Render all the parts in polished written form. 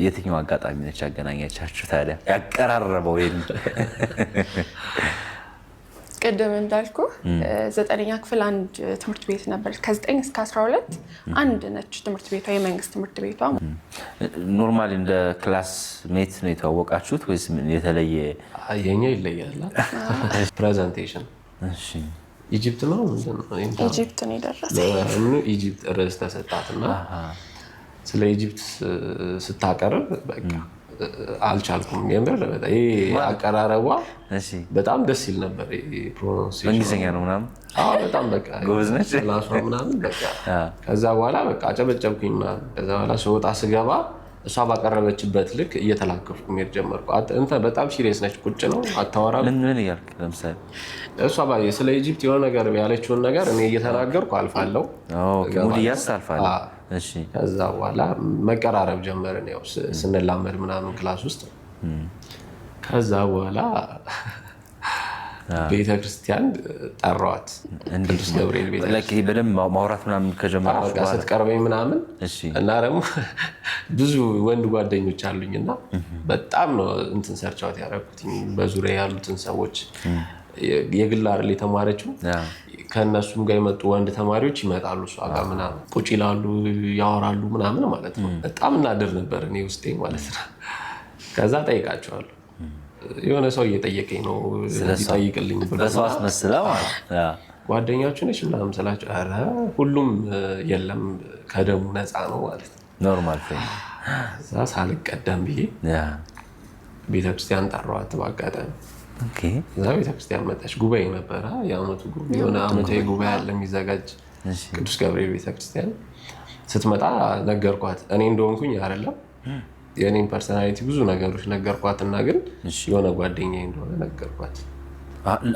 የትኛው አጋጣሚ ነች ያገናኘቻችሁ ታዲያ ያቀራረበው? ይሄን ቅድም እንዳልኩ 9ኛ ክፍል አንድ ትምህርት ቤት ነበር። ከ9 እስከ 12 አንድ ነች ትምህርት ቤቷ፣ የመንግስት ትምህርት ቤቷ። Normally እንደ classmate ነው የተዋወቃችሁት ወይስ ምን የተለየ? የኛ ይለያል። Presentation Egypt ነው ምንድን ነው? Egypt ነው የደረሰ። ምኑ Egypt ርዕስ ተሰጣት እና ስለ Egypt ስታቀርብ በቃ አልቻልኩም። የምር በጣም ይሄ አቀራረቧ በጣም ደስ ይል ነበር። Pronunciation በእንግሊዝኛ ነው ምናምን። አዎ በጣም በቃ ጎበዝ ነች። ክላሷ ምናምን በቃ ከዛ በኋላ በቃ አጨበጨብኩኝ ምናምን። ከዛ በኋላ ስወጣ ስገባ እሷ ባቀረበችበት ልክ እየተላከፍኩ መሄድ ጀመርኩ። እንትን በጣም serious ነች፣ ቁጭ ነው አታወራም። ምን ምን እያልክ ለምሳሌ? እሷ ስለ Egypt የሆነ ነገር ያለችውን ነገር እኔ እየተናገርኩ አልፋለሁ። Mood እያዝ ታልፋለህ። ከዛ በኋላ መቀራረብ ጀመርን፣ ያው ስንላመድ ምናምን class ውስጥ። ከዛ በኋላ ቤተክርስቲያን ጠራዋት፣ ቅዱስ ገብርኤል ቤተክርስቲያን። በደንብ ማውራት ምናምን ከጀመራችሁ በቃ ስትቀርበኝ ምናምን እና ደግሞ ብዙ ወንድ ጓደኞች አሉኝ እና በጣም ነው እንትን search out ያደረኩት በዙሪያ ያሉትን ሰዎች። የግል አይደል የተማረችው፣ ከእነሱም ጋር የመጡ ወንድ ተማሪዎች ይመጣሉ እሷ ጋር ምናምን ቁጭ ይላሉ፣ ያወራሉ ምናምን ማለት ነው። በጣም እናደር ነበር እኔ ውስጤ ማለት ነው። ከዛ ጠይቃቸዋለሁ፣ የሆነ ሰው እየጠየቀኝ ነው ይጠይቅልኝ ብሎ በሰው አስመስለህ ማለት ጓደኛችሁ ነች ምናምን ስላቸው ኧረ ሁሉም የለም ከደሙ ነፃ ነው ማለት ነው። Normal friend። እዛ ሳልቀደም ብዬ ቤተክርስቲያን ጠራኋት በአጋጣሚ። እዛ ቤተክርስቲያን መጣች። ጉባኤ ነበረ፣ የዓመቱ የሆነ ዓመታዊ ጉባኤ አለ የሚዘጋጅ ቅዱስ ገብርኤል ቤተክርስቲያን። ስትመጣ ነገርኳት። እኔ እንደሆንኩኝ አይደለም የእኔን personality ብዙ ነገሮች ነገርኳት እና ግን የሆነ ጓደኛዬ እንደሆነ ነገርኳት።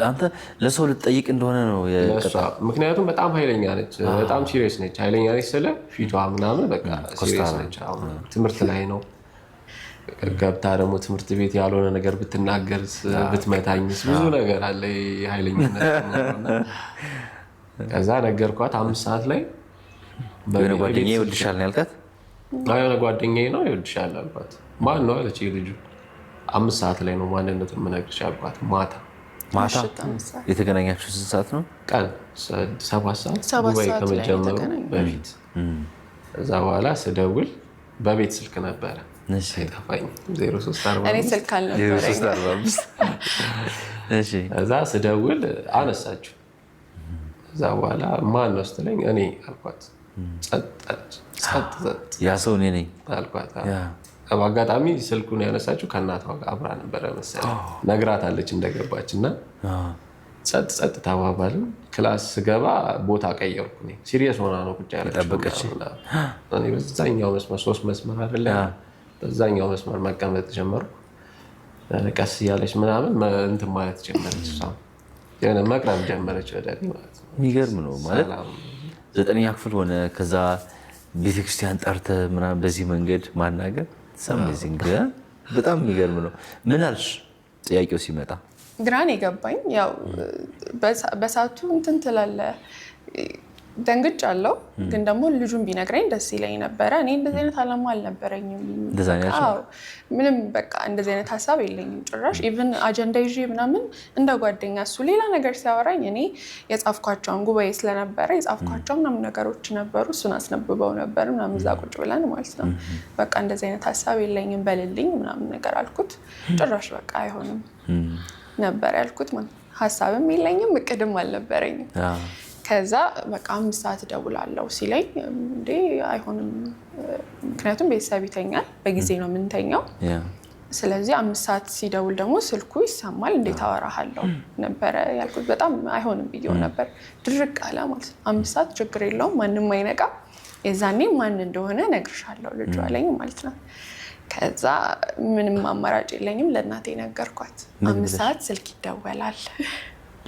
አንተ ለሰው ልትጠይቅ እንደሆነ ነው? ለእሷ። ምክንያቱም በጣም ኃይለኛ ነች፣ በጣም serious ነች። ኃይለኛ ነች ስለ ፊቷ ምናምን በቃ serious ነች። አሁን ትምህርት ላይ ነው ገብታ ደግሞ ትምህርት ቤት ያልሆነ ነገር ብትናገርስ ብትመታኝስ ብዙ ነገር አለ የኃይለኝነት። ከዛ ነገርኳት 5 ሰዓት ላይ። የሆነ ጓደኛዬ ይወድሻል ነው ያልካት? አዎ፣ የሆነ ጓደኛዬ ነው ይወድሻል አልኳት። ማን ነው አለች ልጁ። 5 ሰዓት ላይ ነው ማንነቱን የምነግርሽ አልኳት። ማታ። ማታ። ምሽት 5 ሰዓት። የተገናኛችሁ ስንት ሰዓት ነው? ቀን 7 ሰዓት 7 ጉባኤ ሰዓት ላይ ከመጀመሩ የተገናኘነው። በፊት። ከዛ በኋላ ስደውል በቤት ስልክ ነበረ አይጠፋኝም፣ 03 እኔ ስልክ አልነበረኝም። እዛ ስደውል አነሳችው። እዛ በኋላ ማን ነው ስትለኝ እኔ አልኳት። ጸጥ አለች። ጸጥ ጸጥ ያ ሰው እኔ ነኝ አልኳት። በአጋጣሚ ስልኩን ያነሳችው ከእናቷ ጋር አብራ ነበረ መሰለኝ፣ ነግራታለች እንደገባች እና ጸጥ ጸጥ ተባባልን። Class ስገባ ቦታ ቀየርኩ። እኔ serious ሆና ነው ቁጭ ያለችው። የጠበቀች። ምናምን። እኔ በዛኛው መስመር፣ ሶስት መስመር አይደለ፣ በዛኛው መስመር መቀመጥ ጀመርኩ። ቀስ እያለች ምናምን እንትን ማለት ጀመረች። እሷም የሆነ መቅረብ ጀመረች ወደ እኔ ማለት ነው። የሚገርም ነው ማለት ሰላም። 9ኛ ክፍል ሆነ ከዛ ቤተክርስቲያን ጠርተህ ምናምን በዚህ መንገድ ማናገር amazing፣ በጣም የሚገርም ነው። ምን አልሽ ጥያቄው ሲመጣ? ግራን የገባኝ ያው በሰዓቱ እንትን ትላለህ፣ ደንግጫለሁ። ግን ደግሞ ልጁን ቢነግረኝ ደስ ይለኝ ነበረ። እኔ እንደዚህ አይነት አላማ አልነበረኝም። እንደዛ ነው ያልሽው? አዎ፣ ምንም በቃ እንደዚህ አይነት ሀሳብ የለኝም ጭራሽ። Even አጀንዳ ይዤ ምናምን እንደ ጓደኛ እሱ ሌላ ነገር ሲያወራኝ እኔ የጻፍኳቸውን ጉባኤ ስለነበረ የጻፍኳቸው ምናምን ነገሮች ነበሩ። እሱን አስነብበው ነበር ምናምን እዛ ቁጭ ብለን ማለት ነው። በቃ እንደዚህ አይነት ሀሳብ የለኝም በልልኝ ምናምን ነገር አልኩት። ጭራሽ በቃ አይሆንም ነበር ያልኩት ማለት ነው። ሀሳብም የለኝም እቅድም አልነበረኝም። ከዛ በቃ 5 ሰዓት እደውላለሁ ሲለኝ እንዴ አይሆንም፣ ምክንያቱም ቤተሰብ ይተኛል፣ በጊዜ ነው የምንተኛው። ስለዚህ 5 ሰዓት ሲደውል ደግሞ ስልኩ ይሰማል፣ እንዴት አወራሃለሁ ነበረ ያልኩት። በጣም አይሆንም ብዬው ነበር። ድርቅ አለ ማለት ነው። 5 ሰዓት ችግር የለውም ማንም አይነቃም፣ የዛኔ ማን እንደሆነ እነግርሻለሁ ልጁ አለኝ ማለት ነው። ከዛ ምንም አማራጭ የለኝም፣ ለእናቴ ነገርኳት። 5 ሰዓት ስልክ ይደወላል።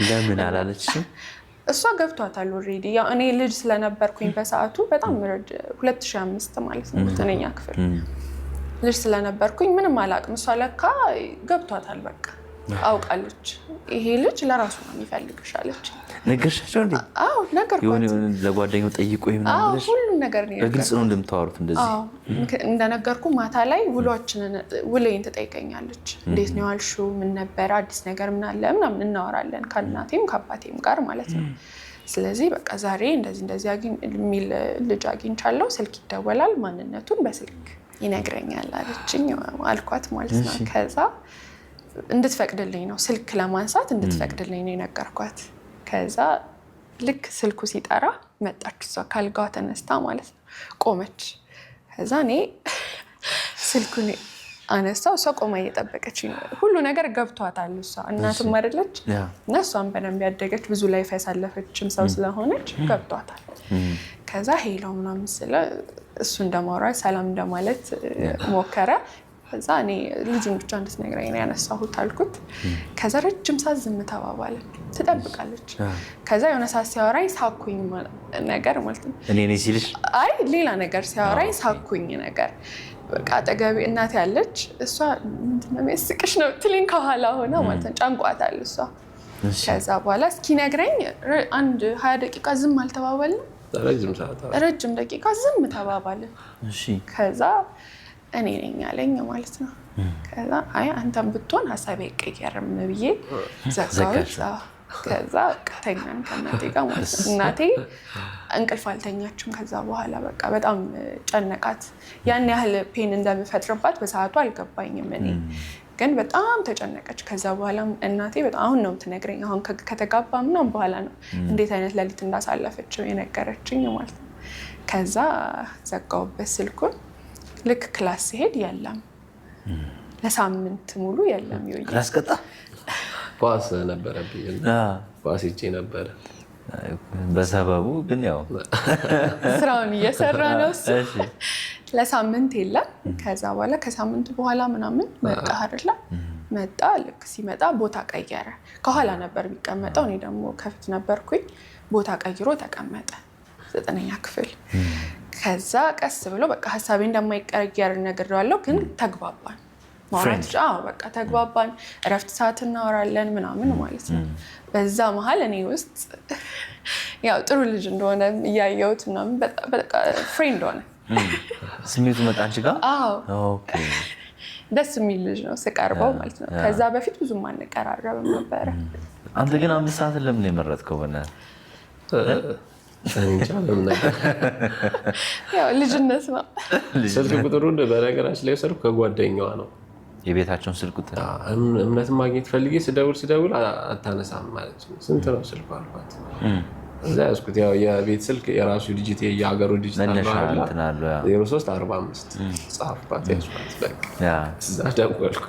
ለምን አላለችሽም? እሷ ገብቷታል already። ያው እኔ ልጅ ስለነበርኩኝ በሰዓቱ በጣም 2005 ማለት ነው፣ 9ኛ ክፍል ልጅ ስለነበርኩኝ ምንም አላውቅም። እሷ ለካ ገብቷታል በቃ። አውቃለች። ይሄ ልጅ ለራሱ ነው የሚፈልግሽ አለች። ነገርሻቸው እንዴ? አዎ ነገርኳት። የሆነ ለጓደኛው ጠይቆ ምናምን ብለሽ ሁሉም ነገር ነው በግልጽ ነው እንደምታወሩት እንደዚህ? አዎ እንደነገርኩ ማታ ላይ ውሏችንን ውሎዬን ትጠይቀኛለች። እንዴት ነው ያልሽው? ምን ነበረ አዲስ ነገር ምን አለ ምናምን እናወራለን ከእናቴም ከአባቴም ጋር ማለት ነው። ስለዚህ በቃ ዛሬ እንደዚህ እንደዚህ የሚል ልጅ አግኝቻለሁ፣ ስልክ ይደወላል፣ ማንነቱን በስልክ ይነግረኛል አለችኝ አልኳት ማለት ነው። ከዛ እንድትፈቅድልኝ ነው ስልክ ለማንሳት እንድትፈቅድልኝ ነው የነገርኳት። ከዛ ልክ ስልኩ ሲጠራ መጣች እሷ ካልጋዋ ተነስታ ማለት ነው ቆመች። ከዛ እኔ ስልኩን አነሳው፣ እሷ ቆማ እየጠበቀች ነው። ሁሉ ነገር ገብቷታል። እሷ እናትም አይደለች እና እሷን በደንብ ያደገች ብዙ life ያሳለፈችም ሰው ስለሆነች ገብቷታል። ከዛ hello ምናምን ስለ እሱ እንደማውራት ሰላም እንደማለት ሞከረ። ከዛ እኔ ልጁን ብቻ እንድትነግረኝ ነው ያነሳሁት አልኩት። ከዛ ረጅም ሰዓት ዝም ተባባልን። ትጠብቃለች። ከዛ የሆነ ሰዓት ሲያወራኝ ሳኩኝ ነገር ማለት ነው። እኔ ነኝ ሲልሽ? አይ ሌላ ነገር ሲያወራኝ ሳኩኝ ነገር በቃ አጠገቤ እናቴ ያለች እሷ ምንድን ነው የሚያስቅሽ ነው ትለኝ ከኋላ ሆና ማለት ነው። ጨንቋታል እሷ። ከዛ በኋላ እስኪነግረኝ አንድ 20 ደቂቃ ዝም አልተባባልንም። ረጅም ደቂቃ ዝም ተባባልን። ከዛ እኔ ነኝ አለኝ ማለት ነው። ከዛ አይ አንተም ብትሆን ሀሳቤ አይቀየርም ብዬ ዘጋሁት። ከዛ ተኛን ከእናቴ ጋር ማለት ነው። እናቴ እንቅልፍ አልተኛችም። ከዛ በኋላ በቃ በጣም ጨነቃት። ያን ያህል pain እንደምፈጥርባት በሰዓቱ አልገባኝም እኔ ግን በጣም ተጨነቀች። ከዛ በኋላ እናቴ በጣም አሁን ነው የምትነግረኝ፣ አሁን ከተጋባ ምናምን በኋላ ነው እንዴት አይነት ሌሊት እንዳሳለፈችው የነገረችኝ ማለት ነው። ከዛ ዘጋሁበት ስልኩን። ልክ class ሲሄድ የለም፣ ለሳምንት ሙሉ የለም። Class ቀጣ ኳስ ነበረብኝ፣ ኳስ ሄጄ ነበረ። በሰበቡ ግን ያው ስራውን እየሰራ ነው እሱ። ለሳምንት የለም። ከዛ በኋላ ከሳምንት በኋላ ምናምን መጣ አይደለ መጣ። ልክ ሲመጣ ቦታ ቀየረ። ከኋላ ነበር የሚቀመጠው፣ እኔ ደግሞ ከፊት ነበርኩኝ። ቦታ ቀይሮ ተቀመጠ 9ኛ ክፍል። ከዛ ቀስ ብሎ በቃ ሀሳቤ እንደማይቀየር ነግሬዋለሁ፣ ግን ተግባባን። ማውራት በቃ ተግባባን። እረፍት ሰዓት እናወራለን ምናምን ማለት ነው። በዛ መሀል እኔ ውስጥ ያው ጥሩ ልጅ እንደሆነ እያየሁት ምናምን በቃ friend ሆነ። ስሜቱ መጣ አንቺ ጋር? አዎ ደስ የሚል ልጅ ነው ስቀርበው ማለት ነው። ከዛ በፊት ብዙም አንቀራረብም ነበረ። አንተ ግን 5 ሰዓትን ለምን የመረጥከው? ያው ልጅነት ነው። ስልክ ቁጥሩን በነገራችን ላይ የወሰድኩት ከጓደኛዋ ነው። የቤታቸውን ስልክ ቁጥር እምነትን ማግኘት ፈልጌ ስደውል አታነሳም ማለት ነው። ስንት ነው ስልኩ አልኳት። እዛ ያዝኩት። ያው የቤት ስልክ የራሱ digit የሀገሩ digit አለው 0345 ጻፍኳት፣ ያዝኳት። በቃ እዛ ደወልኩ።